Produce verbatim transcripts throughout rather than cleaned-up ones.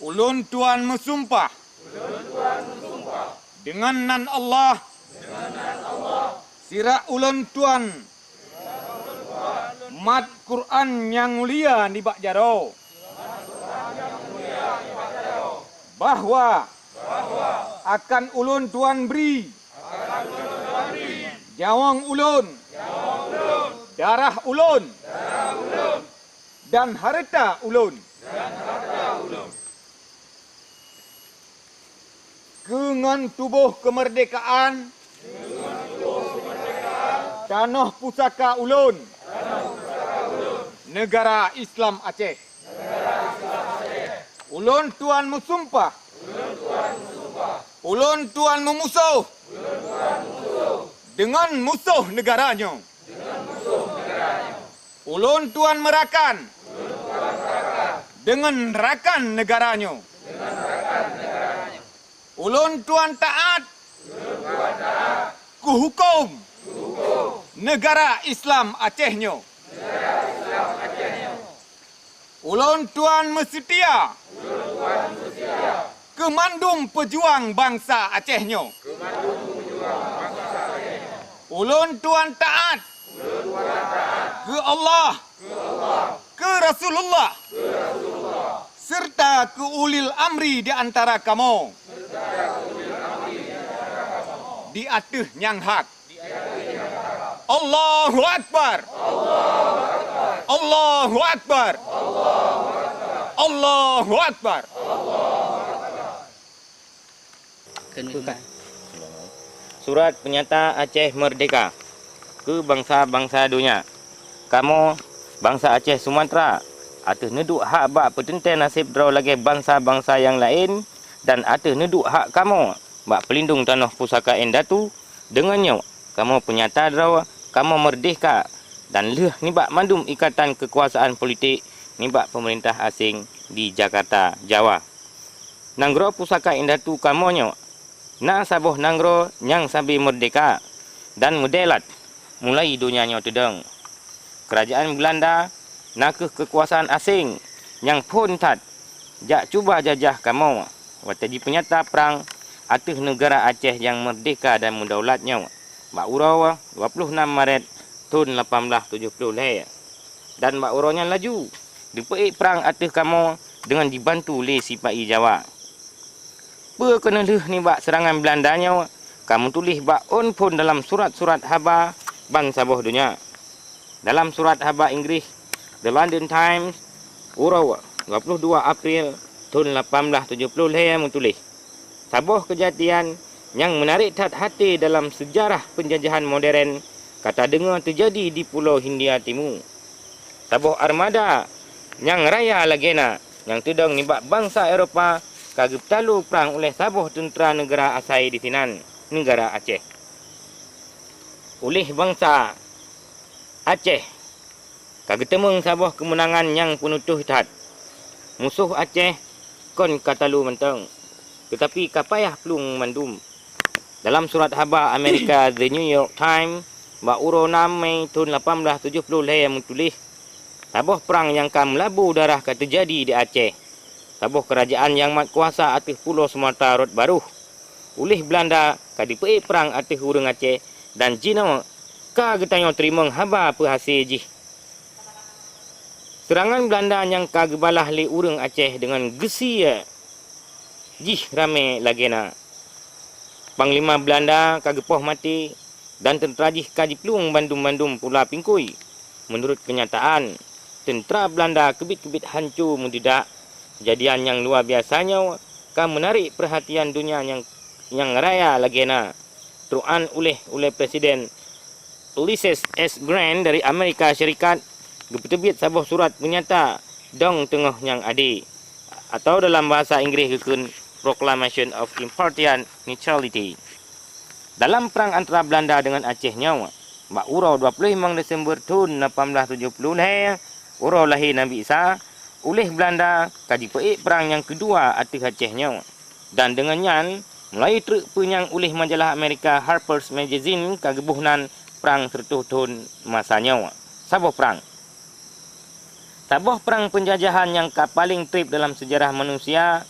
Ulôn tuan meusumpah deungon nan Allah, sirak ulôn tuan mat Quran nyang mulia nibak jaroe, bahwa akan ulôn tuan bri nyawöng ulôn, darah ulôn, dan hareuta ulôn. Keu ngon tuboh keumeurdekaan tanoh pusaka ulôn, neugara Islam Aceh. Ulôn tuan meusumpah ulôn tuan meumusoh deungon musoh neugara nyoe. Ulôn tuan meurakan deungon rakan neugara nyoe. Ulôn tuan taát keu huköm neugara Islam Aceh nyoe. Ulôn tuan meuseutia keu mandum peujuang bansa Aceh nyoe. Ulôn tuan taát keu Allah, keu Rasulullah, seureuta keu ulil amri di antara kamoe di ateueh nyang hak. Allahu Akbar! Allahu Akbar! Allahu Akbar! Surat peunyata Aceh Meurdehka keu bansa-bansa donya. Kamoe, bansa Aceh Sumatra, ateueh neuduek hak bak peuteuntèe naseb droe lagèe bansa-bansa nyang laén, dan ateueh neuduek hak kamoe bak peulindong tanoh pusaka indatu, deungon nyoe kamoe peunyata droe kamoe meurdehka dan lheueh nibak mandum ikatan keukuasaan politik nibak peumeurintah aséng di Jakarta, Jawa. Nanggroe pusaka indatu kamoe nyoe na saboh nanggroe nyang sabe meurdehka dan meudeulat mulai donya nyoe teudong. Keurajaan Beulanda na kheueh keukuasaan aséng nyang phon that jak cuba jajah kamoe watèe jipeunyata prang ateueh neugara Aceh nyang meurdehka dan meudaulat nyoe bak uroe dua ploh nam Maret thon lapan blaih tujoh ploh lhèe. Dan bak uroe nyan laju jipeuék prang ateueh kamoe deungon jibantu lé sipa-i Jawa. Peue keuneulheueh nibak seurangan Beulanda nyoe ka meutuléh bak ôn phon dalam surat-surat haba ban saboh donya. Dalam surat haba Inggréh, The London Times, uroe dua ploh dua April thon lapan blaih tujoh ploh lhèe meutuléh, saboh keujadian nyang meunarek that até dalam seujarah peunjajahan modern ka tadeungoe teujadi di Pulo Hindia Timu. Saboh armada nyang raya lagèe na nyang teudong nibak bansa Eropa ka geupeutalo prang ulèh saboh teuntra neugara asai disinan, neugara Aceh. Ulèh bansa Aceh ka geuteumeung saboh keumeunangan nyang peuneutôh that. Musoh Aceh kon ka talo mantong, teutapi ka payah plueng mandum. Dalam surat haba Amerika The New York Times bak uroe nam Mei thon lapan blaih tujoh ploh lhèe meutuléh, saboh prang nyang ka meulabu darah ka teujadi di Aceh. Saboh keurajaan nyang mat kuasa ateueh Pulo Sumatra rot barôh. Ulèh Beulanda ka jipeuék prang ateueh ureuëng Aceh dan jinoe ka geutanyoe teurimong haba peuhasé jih. Seurangan Beulanda nyang ka geubalah lé ureuëng Aceh deungon geusie jih ramé lagèe na. Panglima Beulanda ka geupoh maté dan teuntra jih ka jiplueng bandum-bandum pula pingkui. Meunurot keunyataan, teuntra Beulanda keubiet-keubiet hanco meududak. Keujadian nyang luwa biasa nyoe ka meunarek peurhatian donya nyang, nyang raya lagèe na. Trok nyan ulèh, ulèh Presiden Ulysses S Grant dari Amerika Syarikat geupeuteubiet saboh surat peunyata dong teungoh nyang adé, atau dalam bahasa Inggréh geukheun Proclamation of Impartial Neutrality. Dalam prang antara Beulanda deungon Aceh nyoe, bak uroe dua puluh limong Desember thon lapan blaih tujoh puluh lhèe, uroe lahé Nabi Isa, ulèh Beulanda ka jipeuék prang nyang keudua ateueh Aceh nyoe. Dan deungon nyan, mulai treuk peue nyang ulèh majalah Amerika Harper's Magazine ka geuboh nan Prang Seureutôh Thon Masa Nyoe. Saboh prang. Saboh prang peunjajahan nyang ka paleng treb dalam seujarah manusia,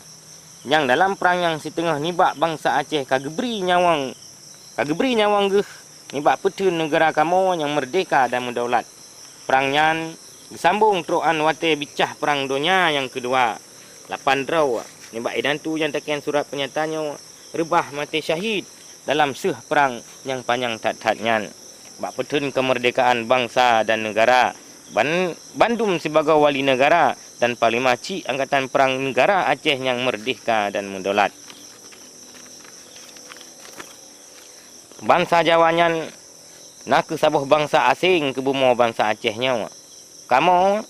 nyang dalam prang nyan siteungoh nibak bansa Aceh ka geubri nyawöng, ka geubri nyawöng geuh nibak peutheun neugara kamoe nyang meurdehka dan meudaulat. Prang nyan geusambong trok 'an watée bicah Prang Donya nyang Keudua. Lapan droe nibak indatu nyang takheun surat peunyata nyoe reubah maté syahid dalam seueh prang nyang panyang that-that nyan. Bak peutheun keumeurdehkaan bansa dan neugara, ban-, bandum sibagoe wali neugara dan Panglima Chik Angkatan Prang Neugara Aceh nyang meurdehka dan meudaulat. Bansa Jawa nyan na kheueh saboh bansa aséng keu bumoe bansa Aceh nyoe. Kamoe,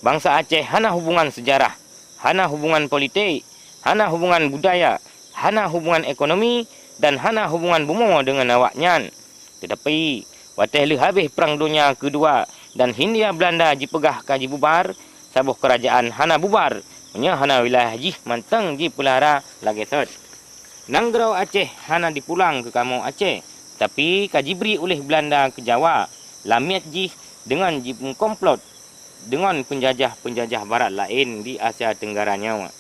bansa Aceh, hana hubungan seujarah, hana hubungan politik, hana hubungan budaya, hana hubungan ekonomi, dan hana hubungan bumoe deungon awaknyan. Teutapi, watée lheueh habéh Prang Donya Keudua dan Hindia Beulanda jipeugah ka jibubar, saboh keurajaan hana bubar meunyoe hana wilayah jih mantong jipeulara lagée sot. Nanggroe Aceh hana jipulang keu kamoe Aceh, tapi ka jibri uléh Beulanda keu Jawa, lamiet jih deungon jimeukomplot deungon peunjajah-peunjajah barat laén di Asia Teunggara nyoe.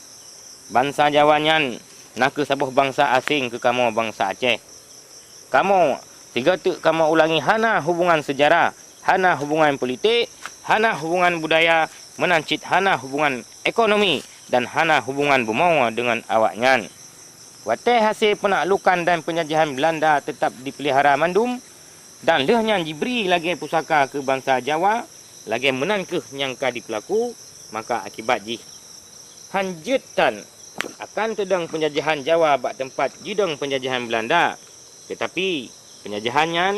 Bansa Jawa nyan na kheueh saboh bansa aséng keu kamoe bansa Aceh. Kamoe, sigoe teuk kamoe ulangi, hana hubungan seujarah, hana hubungan politik, hana hubungan budaya, meunan cit hana hubungan ekonomi dan hana hubungan bumoe deungon awaknyan. Watée hase peunaklukan dan peunjajahan Beulanda teutap jipeulihara mandum, dan lheueh nyan jibri lagée pusaka keu bansa Jawa, lagée meunan kheueh nyang ka jipeulaku, maka akibat jih han jeuet tan akan teudong peunjajahan Jawa bak teumpat jidong peunjajahan Beulanda. Teutapi, peunjajahan nyan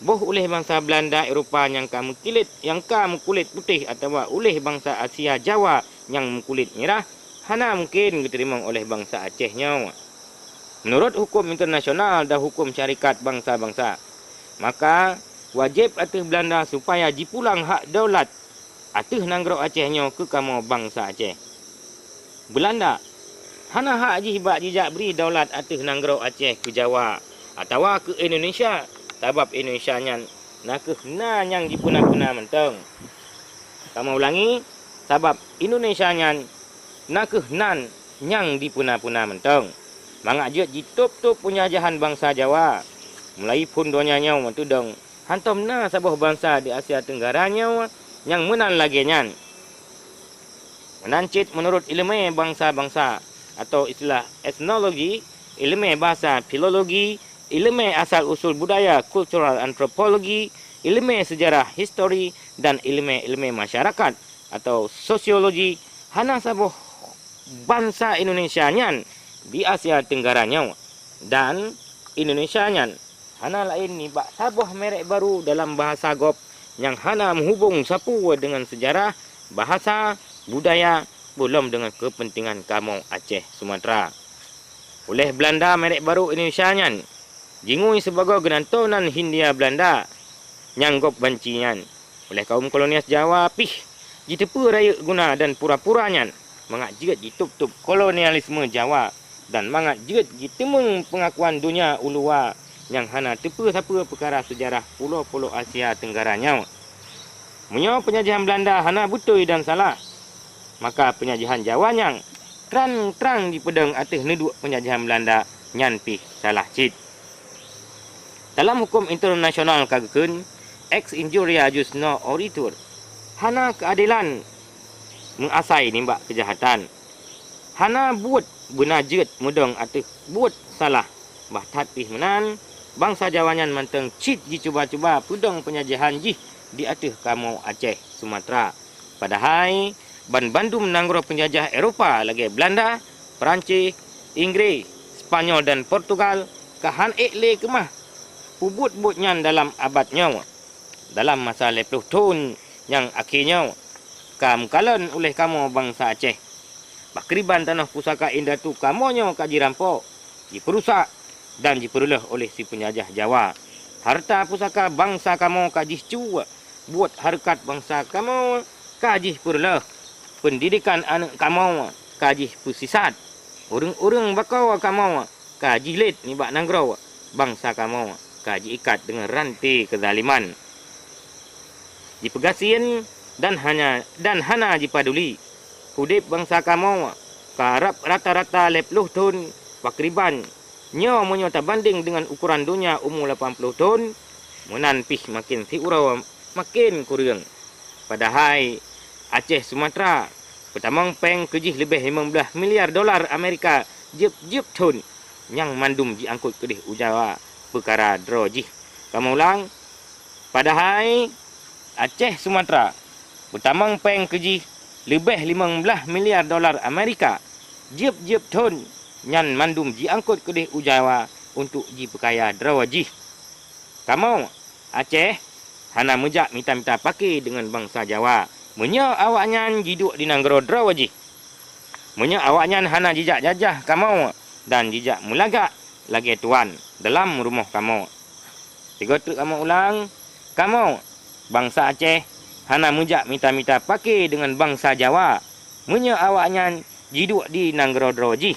boh uléh bansa Beulanda Eropa nyang ka meukulét, nyang ka meukulét putéh atawa uléh bansa Asia Jawa nyang meukulét mirah hana mungken geuteurimong uléh bansa Aceh nyoe. Meunurot huköm internasional dan huköm syarikat bansa-bansa, maka wajéb ateueh Beulanda supaya jipulang hak daulat ateueh nanggroe Aceh nyoe keu kamoe bansa Aceh. Beulanda hana hak jih bak jijak bri daulat ateueh nanggroe Aceh keu Jawa atawa keu Indonesia, sabab Indonesia nyan na kheueh na nyang jipeuna-peuna mantong. Kamoe ulangi, sabab Indonesia nyan na kheueh nan nyang jipeuna-peuna mantong. Mangat jeuet jitôb-tôb peunjajahan bansa Jawa, mulai phon donya nyoe meuteudong, hantom na saboh bansa di Asia Teunggara nyoe nyang meunan lagée nyan. Meunan cit meunurot iéleumé bansa-bansa, atau istilah etnologi, iéleumé basa, filologi, iéleumé asal usul budaya, cultural anthropology, iéleumé seujarah, histori, dan iéleumé-iéleumé masyarakat, atau sosiologi, hana saboh bansa Indonesia nyan di Asia Teunggara nyoe, dan Indonesia nyan hana laén nibak saboh merek baru dalam bahasa gob nyang hana meuhubong sapeue deungon seujarah, bahasa, budaya, peulom deungon keupeuntengan kamoe Aceh Sumatra. Uléh Beulanda merek baru Indonesia nyan jingui sibagoe geunantoe nan Hindia Beulanda nyang gob banci nyan. Uléh kaum kolonialis Jawa pih jiteupeue rayeuk guna dan pura-pura nyan mangat jeuet jitôb-tôb kolonialisme Jawa dan mangat jeuet jiteumeung peungakuan donya u luwa nyang hana teupeue sapeue peukara seujarah pulo-pulo Asia Teunggara nyoe. Meunyoe peunjajahan Beulanda hana beutôi dan salah, maka peunjajahan Jawa nyang trang-trang jipeudong ateueh neuduek peunjajahan Beulanda nyan pih salah cit. Dalam huköm internasional ka geukheun, ex injuria jus non oritur, hana keuadelan meuasai nibak keujahatan. Hana buet beuna jeuet meudong ateueh buet salah, bah that pih meunan, bansa Jawa nyan mantong cit jicuba-cuba peudong peunjajahan jih di ateueh kamoe Aceh Sumatra. Padahai, banbandum nanggroe peunjajah Eropa lagée Beulanda, Prancis, Inggréh, Spanyol dan Portugal ka han ék lé keumah peubuet buet nyan dalam abad nyoe. Dalam masa lhée ploh thon nyang akhé nyoe, ka meukalon uléh kamoe bansa Aceh. Pakriban tanoh pusaka indatu kamoe nyoe ka jirampok, jipeurusak, dan jipeureuloh uléh si peunjajah Jawa. Hareuta pusaka bansa kamoe ka jih cuek, buet hareukat bansa kamoe ka jih peureuloh, peundidekan aneuëk kamoe ka jih peusisat, ureuëng-ureuëng bakoe kamoe ka jih lét nibak nanggroe, bansa kamoe ka jiikat deungon ranté keuzaliman. Jipeugasien dan hanya, dan hana jipaduli. Udeb bansa kamoe ka rab rata-rata lhée ploh thon pakriban. Nyoe meunyoe tabandeng deungon ukoran donya umu lapan ploh thon, meunan pih maken siuroe maken kureueng. Padahai Aceh Sumatra peutamong péng keu jih leubeh limong blaih miliar dolar Amerika jeueb-jeueb thon, nyang mandum jiangkot keudeh u Jawa peukara droe jih. Kamoe ulang, padahai Aceh Sumatra peutamong péng keu jih leubeh limong blaih miliar dolar Amerika jeueb-jeueb thon, nyan mandum jiangkot keudeh u Jawa untuk jipeukaya droe jih. Kamoe, Aceh, hana meujak mita-mita paké deungon bansa Jawa meunyoe awaknyan jiduek di nanggroe droe jih. Meunyoe awaknyan hana jijak jajah kamoe dan jijak meulagak lagée tuan dalam rumoh kamoe. Sigoe teuk kamoe ulang, kamoe, bansa Aceh, hana meujak mita-mita paké deungon bansa Jawa meunyoe awaknyan jiduek di nanggroe droe jih.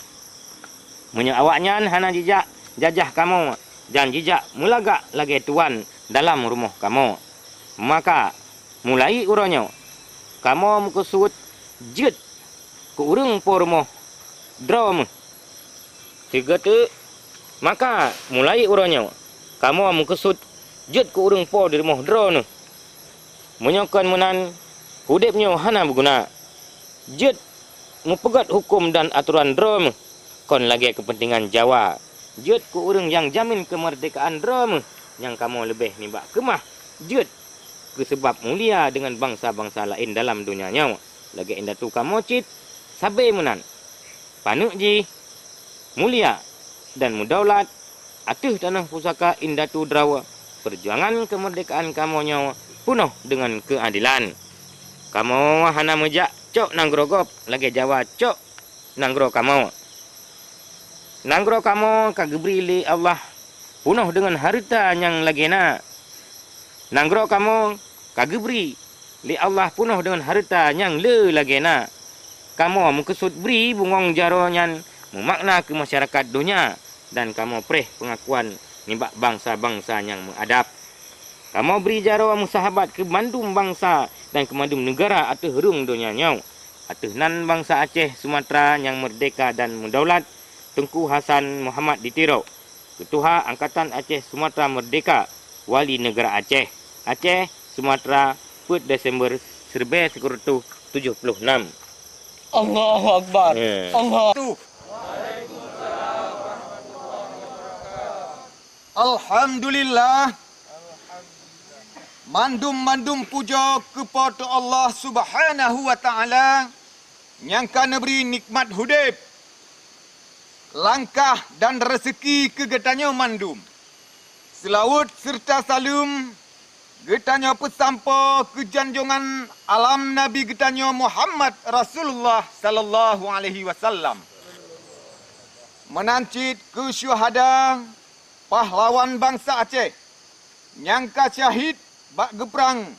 Meunyoe awaknyan hana jijak jajah kamoe dan jijak meulagak lagée tuan dalam rumoh kamoe, maka mulai uroe nyoe kamoe meukeusut jeuet keu ureuëng po rumoh droe meuh. Sigoe teuk, maka mulai uroe nyoe kamoe meukeusut jeuet keu ureuëng po di rumoh droe neuh. Meunyoe kon meunan, udeb nyoe hana meuguna. Jeuet meupeugét huköm dan atoran droe meuh kon lagée keupeuntengan Jawa. Jeuet keu ureuëng nyang jamin keumeurdekaan droe meuh nyang kamoe leubeh nibak keumah. Jeuet keu seubab mulia deungon bansa-bansa laén dalam donya nyoe, lagée indatu kamoe cit sabe meunan. Paneuk jih mulia dan meudaulat ateueh tanoh pusaka indatu droe. Peujuangan keumeurdekaan kamoe nyoe peunoh deungon keuadelan. Kamoe hana meujak cok nanggroe gob lagée Jawa cok nanggroe kamoe. Nanggroe kamoe ka geubri lé Allah peunoh deungon hareuta nyang lagée na. Nanggroe kamoe ka geubri lé Allah peunoh deungon hareuta nyang le lagée na. Kamoe meukeusut bri bungöng jaroe nyan meumakna keu masyarakat donya dan kamoe preh peungakuan nibak bansa-bansa nyang meuadab. Kamoe bri jaroe meusahabat keu mandum bansa dan keu mandum neugara ateueh rhueng donya nyoe. Ateueh nan bansa Aceh Sumatra nyang meurdeka dan meudaulat, Teungku Hasan Muhammad di Tiro, Keutuha Angkatan Aceh Sumatra Meurdeka, Wali Neugara Aceh, Aceh, Sumatra, peuet Desember siribée sikureueng reutôh tujoh ploh nam. Allahu Akbar. Ya. Allah. Alhamdulillah. Mandum-mandum pujoe keu Po teu Allah Subhanahu wa Ta'ala nyang ka neubri nikmat udeb, langkah dan reuseuki keu geutanyoe mandum. Seulaweuet seureuta saleuem geutanyoe peusampoe keu janjongan alam Nabi geutanyoe Muhammad Rasulullah sallallahu alaihi wasallam. Meunan cit keu syuhada, pahlawan bansa Aceh nyang ka syahid bak geuprang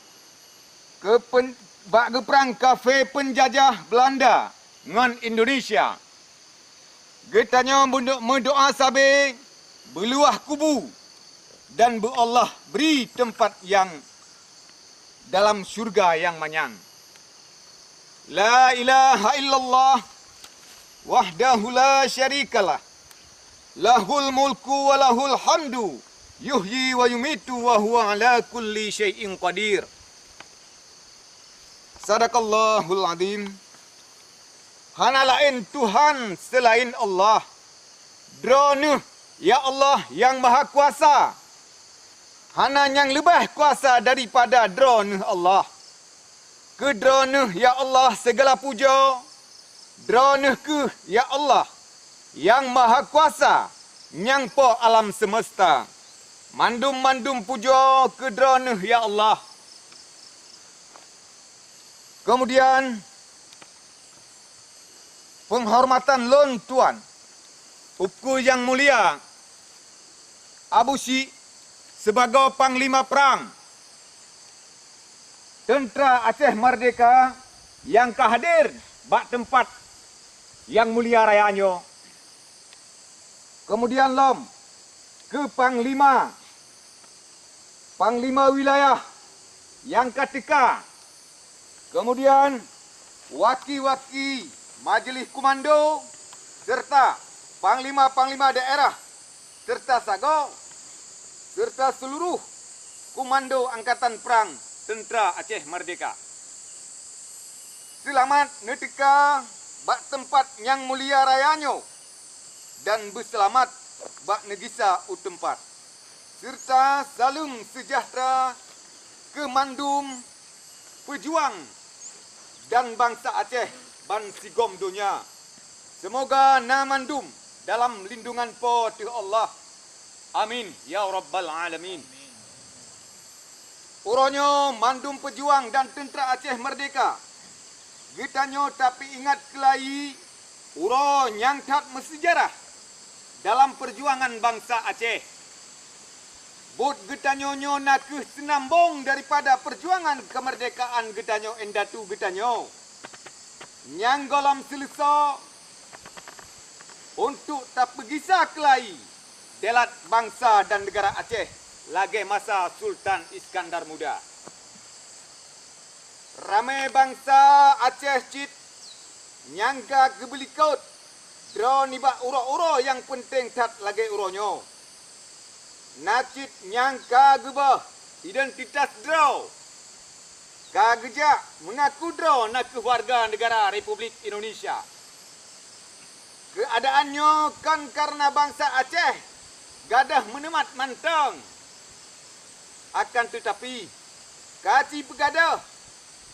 keu pen-, bak geuprang kafé peunjajah Beulanda ngon Indonesia. Geutanyoe meudo-, meudoá sabe beuluwah kubu dan beu Allah bri teumpat nyang dalam syeuruga nyang manyang. La ilaha illallah wahdahu la syarikalah. Lahul mulku wa lahul hamdu, yuhyi wa yumitu wa huwa ala kulli syai'in qadir. Sadaqallahul azim. Hana laén Tuhan seulaén Allah. Droeneueh, ya Allah, nyang Mahakuasa. Hana nyang leubeh kuasa daripada Droeneueh Allah. Keu Droeneueh, ya Allah, sigala pujoe. Droeneueh kheueh, ya Allah, nyang Mahakuasa, nyang Po alam seumeusta. Mandum-mandum pujoe keu Droeneueh, ya Allah. Keumudian, peunghormatan lôn tuan, Teungku nyang mulia Abu Syik sibagoe Panglima Prang teuntra Aceh Merdeka nyang ka hadir bak teumpat nyang mulia raya nyoe. Keumudian lom keu Panglima, Panglima Wilayah nyang ka teuka Kemudian, waki-waki majelis komando serta panglima-panglima daerah serta sagoe serta seluruh komando angkatan prang teuntra Aceh Merdeka. Seulamat neuteuka bak teumpat nyang mulia raya nyoe dan beuseulamat bak neugisa u teumpat, serta saleuem seujahteura keu mandum peujuang dan bansa Aceh bansigom donya. Seumoga na mandum dalam lindungan Po teu Allah. Amin ya rabbal alamin. Uroe nyoe mandum peujuang dan teuntra Aceh Merdeka, geutanyoe tapeuingat keulayi uroe nyang that meuseujarah dalam peujuangan bansa Aceh. Buet geutanyoe nyoe na kheueh seunambong daripada peujuangan keumeurdekaan geutanyoe indatu geutanyoe nyang gohlom seuleusoe untuk tapeugisa keulayi deulat bansa dan neugara Aceh lagée masa Sultan Iskandar Muda. Ramé bansa Aceh cit nyang ka geubeulikot droe nibak uroe-uroe nyang peunteng that lagée uroe nyoe. Na cit nyang ka geubah identitas droe, ka geujak meungaku droe na kheueh warga neugara Republik Indonesia. Keuadaan nyoe kon kareuna bansa Aceh gadôh meuneumat mantong. Akan teutapi, ka jipeugadôh,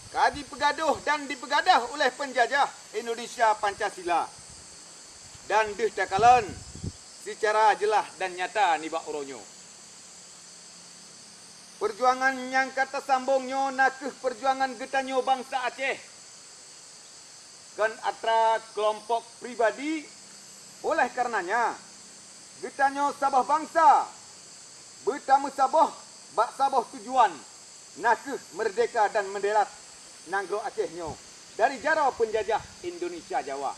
ka jipeugadôh dan jipeugadôh uléh peunjajah Indonesia Pancasila dan deuh takalon seucara jeulaih dan nyata nibak uroe nyoe. Peujuangan nyang ka tasambong nyoe na kheueh peujuangan geutanyoe bansa Aceh, kon atra keulompok pribadi. Oleh kareunanya, geutanyoe saboh bansa beutameusaboh bak saboh tujuan, na kheueh meurdehka dan meudeulat nanggroe Aceh nyoe dari jaroe peunjajah Indonesia Jawa.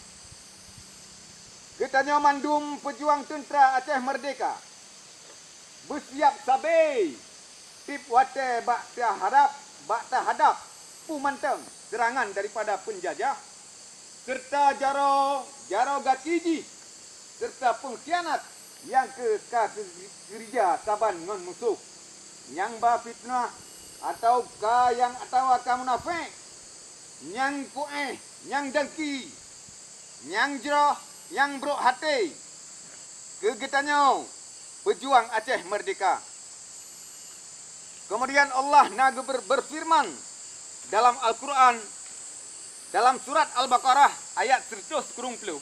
Geutanyoe mandum peujuang teuntra Aceh Meurdehka beusiab sabe tieb watée bak tahadab, bak tahadab peue mantong seurangan daripada peunjajah, seureuta jaroe, jaroe gaki jih, seureuta peungkhianat nyang keu-, ka keu-, keurija saban ngon musoh, nyang ba fiteunah, atawa ka nyang, atawa ka munafék, nyang kuéh, nyang dengki, nyang jroh, nyang brok até keu geutanyoe peujuang Aceh Meurdehka. Keumudian Allah na geuber-, beufeureuman dalam Al-Qur'an, dalam surat Al-Baqarah ayat seratus kureueng ploh.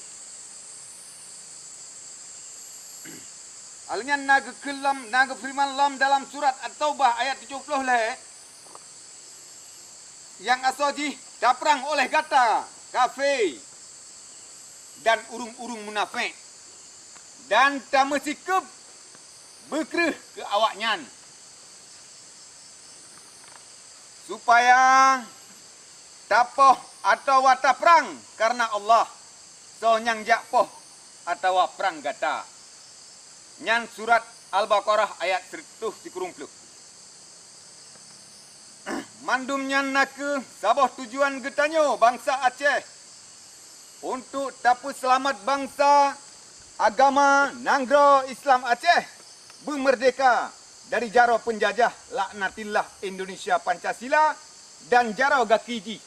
Alnyan na geukheun lom, na geufeureuman lom dalam surat At-Taubah ayat tujoh ploh lhée, nyang asoe jih taprang oleh gata kafé dan ureuëng-ureuëng munafék, dan tameusikeueb beukreueh keu awaknyan, supaya tapoh atawa taprang kareuna Allah, soe nyang jak poh atawa prang gata. Nyan surat Al-Baqarah ayat seratus sikureueng ploh. Mandum nyan na kheueh saboh tujuan geutanyoe bansa Aceh, untuk tapeuseulamat bansa, agama, nanggroe Islam Aceh beumeurdehka dari jaroe peunjajah laknatillah Indonesia Pancasila dan jaroe gaki jih.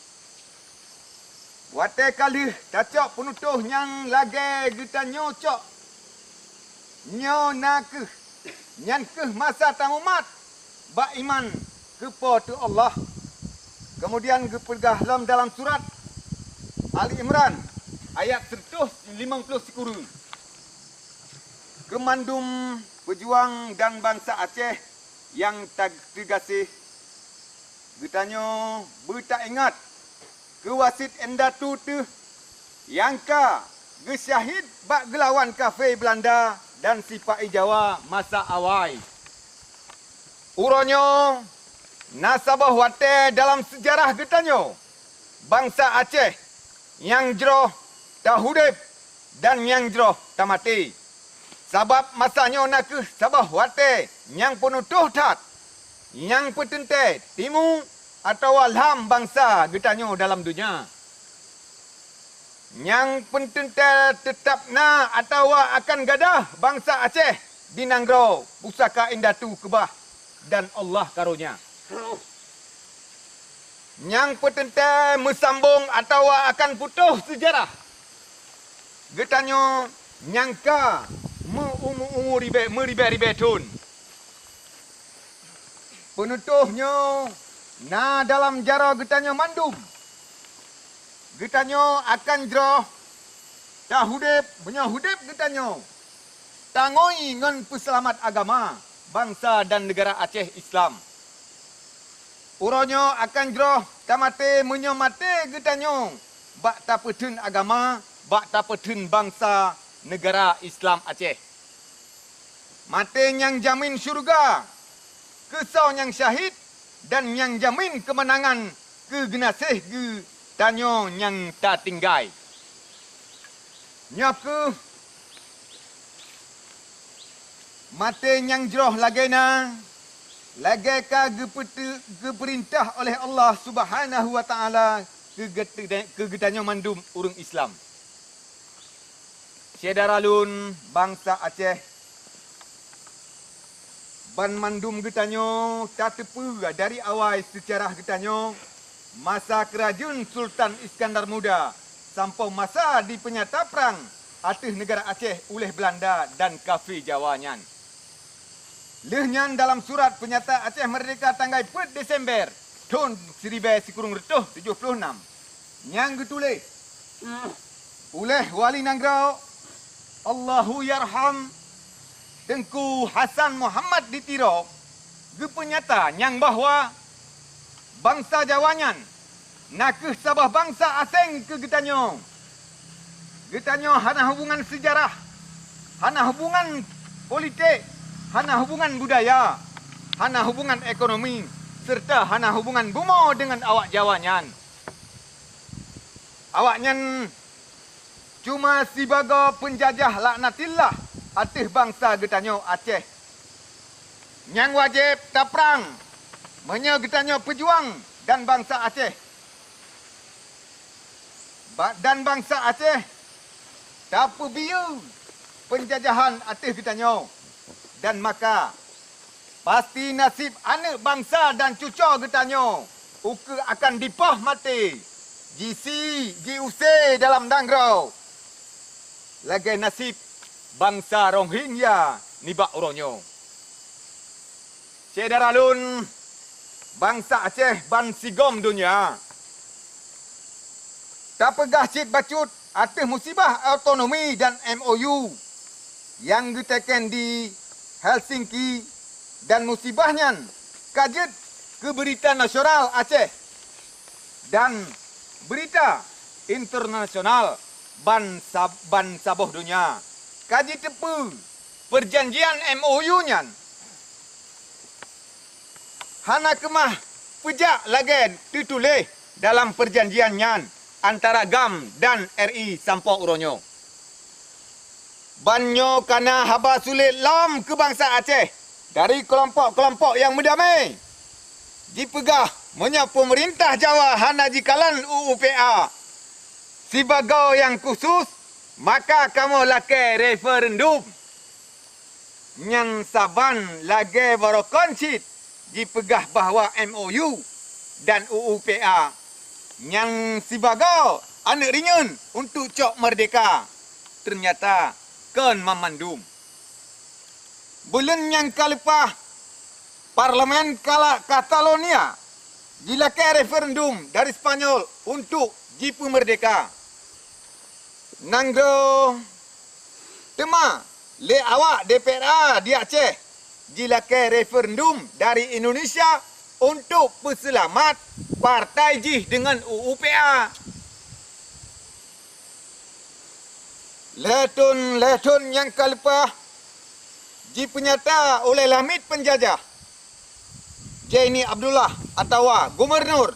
Watée ka lheueh tacok peunutoh nyang lagée geutanyoe cok, nyoe na kheueh, nyan kheueh masa tamumat bak iman keu Po teu Allah. Keumudian geupeugah lom dalam surat Ali Imran ayat seratus limong ploh sikureueng, keu mandum peujuang dan bansa Aceh nyang ta-, teugaséh, geutanyoe beutaingat keu wasiet indatu teuh nyang ka geusyahid bak geulawan kafé Beulanda dan sipa-i Jawa masa awai. Uroe nyoe na saboh watée dalam seujarah geutanyoe, bansa Aceh, nyang jroh taudeb dan nyang jroh tamaté. Sabab masa nyoe na kheueh saboh watée nyang peunutoh that, nyang peuteuntée timu atawa lam bansa geutanyoe dalam donya. Nyang peuteuntée teutab na atawa akan gadôh bansa Aceh di nanggroe pusaka indatu keubah dan Allah karonya. Nyang peuteuntée meusambong atawa akan putôh seujarah geutanyoe nyang ka meu-umu-umu ribée, meuribée-ribée thon. Peunutôh nyoe na dalam jaroe geutanyoe mandum. Geutanyoe akan jroh tahudeb, meunyoe udeb geutanyoe tangui ngon peuseulamat agama, bansa dan neugara Aceh Islam. Uroe nyoe akan jroh tamaté, meunyoe maté geutanyoe bak tapeutheun agama, bak tapeutheun bansa neugara Islam Aceh. Maté nyang jamin syeuruga keu soe nyang syahid dan nyang jamin keumeunangan keu geunaséh geutanyoe nyang tatinggai. Nyoe kheueh maté nyang jroh lagée na, lagée ka geupeuteu-, geupeurintah oleh Allah Subhanahu wa Ta'ala keu geute-, keu geutanyoe mandum ureuëng Islam. Syedara lôn, bansa Aceh, banmandum geutanyoe tateupeue dari awai seujarah geutanyoe, masa keurajeuen Sultan Iskandar Muda sampoe masa dipeunyata prang ateueh neugara Aceh uleh Beulanda dan kafé Jawa nyan. Lheueh nyan dalam surat peunyata Aceh Meurdehka tanggai peuet Desember thon siribée sikureueng reutôh tujoh ploh nam nyang geutuléh uleh Wali Nanggroe Allahu Yarham Teungku Hasan Muhammad di Tiro geupeunyata nyang bahwa bansa Jawa nyan na kheueh saboh bansa aséng keu geutanyoe. Geutanyoe hana hubungan seujarah, hana hubungan politik, hana hubungan budaya, hana hubungan ekonomi, seureuta hana hubungan bumoe deungon awak Jawa nyan. Awaknyan cuma sibagoe peunjajah laknatillah ateueh bansa geutanyoe Aceh. Nyang wajéb taprang meunyoe geutanyoe peujuang dan bansa Aceh. Ba-, dan bansa Aceh tapeubiyeu peunjajahan ateueh geutanyoe. Dan maka, pasti naseb aneuëk bansa dan cucoe geutanyoe ukeue akan dipoh maté, jisi, jiuse dalam nanggroe, lagée naseb bansa Rohingya nibak uroe nyoe. Syedara lôn, bansa Aceh bansigom donya, tapeugah cit bacut ateueh musibah otonomi dan M O U nyang geutekén di Helsinki, dan musibah nyan ka jeuet keu beurita nasional Aceh dan beurita internasional ban sab-, ban saboh donya ka jiteupeue peurjanjian M O U nyan hana keumah peujak lagée teutuléh dalam peurjanjian nyan antara GAM dan R I sampoe uroe nyoe. Ban nyoe ka na haba sulet lom keu bansa Aceh dari keulompok-keulompok nyang meudamé. Jipeugah, meunyoe peumeurintah Jawa hana jikalon U U P A sibagoe nyang khusos, maka kamoe lakée referendum. Nyan saban lagée barokon cit jipeugah bahwa M O U dan U U P A nyan sibagoe aneuëk rinyeun untuk cok meurdehka, teunyata kon mamandum. Buleuen nyang ka leupah, Parlemen Kala-, Catalonia jilakée referendum dari Spanyol untuk jipeumeurdehka. Nanggroe Teuma lé awak D P R A di Aceh jilakée referendum dari Indonesia untuk peuseulamat partai jih deungon U U P A. Lhée thon, lhée thon nyang ka leupah jipeunyata ulée lamiet peunjajah Zaini Abdullah atawa gubunur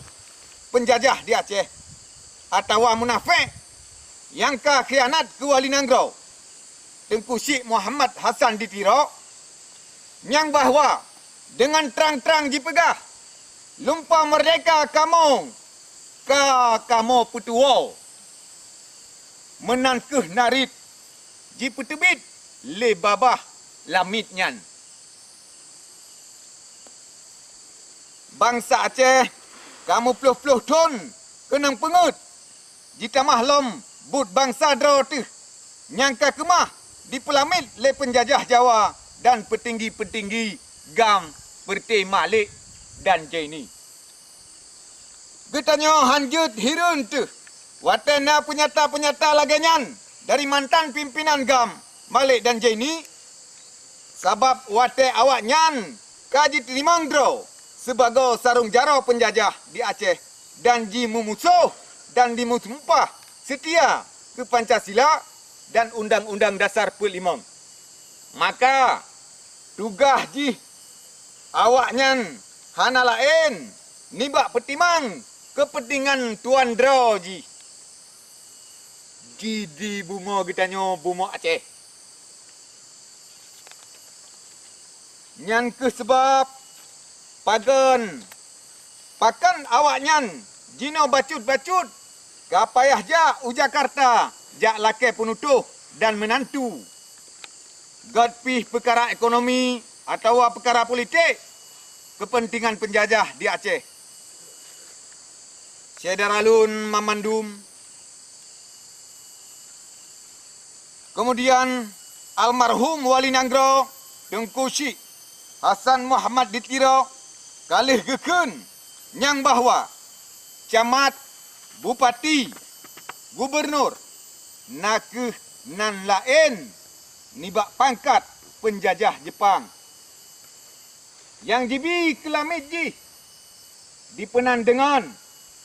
peunjajah di Aceh, atawa munafék nyang ka khianat keu wali nanggroe, Teungku Syik Muhammad Hasan di Tiro, nyang bahwa deungon trang-trang jipeugah Lumpah meurdehka kamoe ka kamoe peutuwoe, meunan kheueh narit jipeuteubiet lé babah lamiet nyan. Bansa Aceh ka meuploh-ploh thon keunong peungeuet, jitamah lom buet bansa droe teuh nyang ka keumah jipeulamiet lé peunjajah Jawa dan peutinggi-peutinggi GAM peureuté Malik dan Jaini. Geutanyoe hán jeuet hireuen teuh watée na peunyata-peunyata lagée nyan dari mantan pimpinan GAM Malik dan Jaini, sabab watée awaknyan ka jiteurimong droe sibagoe sarong jaroe peunjajah di Aceh dan jimeumusoh dan jimeusumpah seutia keu Pancasila dan Undang-Undang Dasar peuet limong. Maka, tugaih jih awaknyan hana laén nibak peutimang keupeuntengan tuan droe jih, jih di bumoe geutanyoe, bumoe Aceh. Nyan kheueh sabab pakon, pakon awaknyan jinoe bacut-bacut ka payah jak u Jakarta jak lakée peunutoh dan meunantu, gét pih peukara ekonomi atawa peukara politik keupeuntengan peunjajah di Aceh. Syedara lôn banmandum, keumudian almarhum Wali Nanggroe Teungku Chik Hasan Muhammad di Tiro ka lheueh geukheun nyang bahwa camat, bupati, gubunur na kheueh nan laén nibak pangkat peunjajah Jeupang. Nyang jibi keulamiet jih dipeunan deungon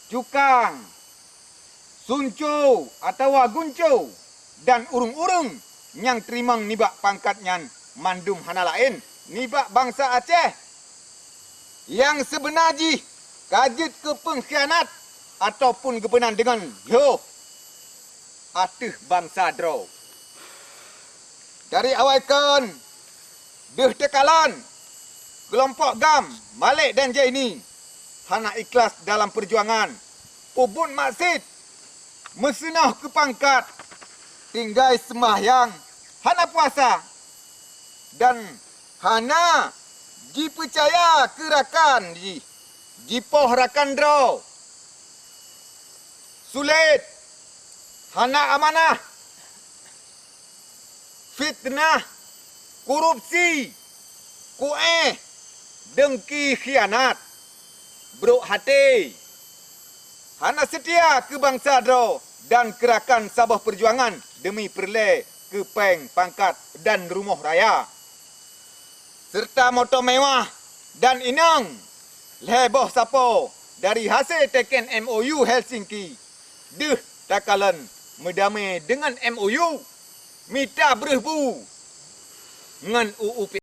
cukang, sunco atawa gunco, dan ureuëng-ureuëng nyang teurimong nibak pangkat nyan mandum hana laén nibak bansa Aceh nyang sibeuna jih ka jeuet keu peungkhianat ataupun geupeunan deungon lhoh ateueh bansa droe. Dari awai kon deuh teukalon, keulompok GAM Malik dan Jaini hana ikhlas dalam peujuangan, peubuet maksiet, meuseunoh keu pangkat, tinggai seumbahyang, hana puasa, dan hana jipeucaya keu rakan jih, jipoh rakan droe, sulet, hana amanah, fitnah, korupsi, kuéh, deungki, khianat, brok até, hana seutia keu bansa droe dan keu rakan saboh peujuangan deumi peureulée keu péng, pangkat, dan rumoh raya, seureuta moto mewah dan inong lhée boh sapo dari hasé teken M O U Helsinki. Deuh takalon meudamé deungon M O U, mita breueh bu ngon U U P.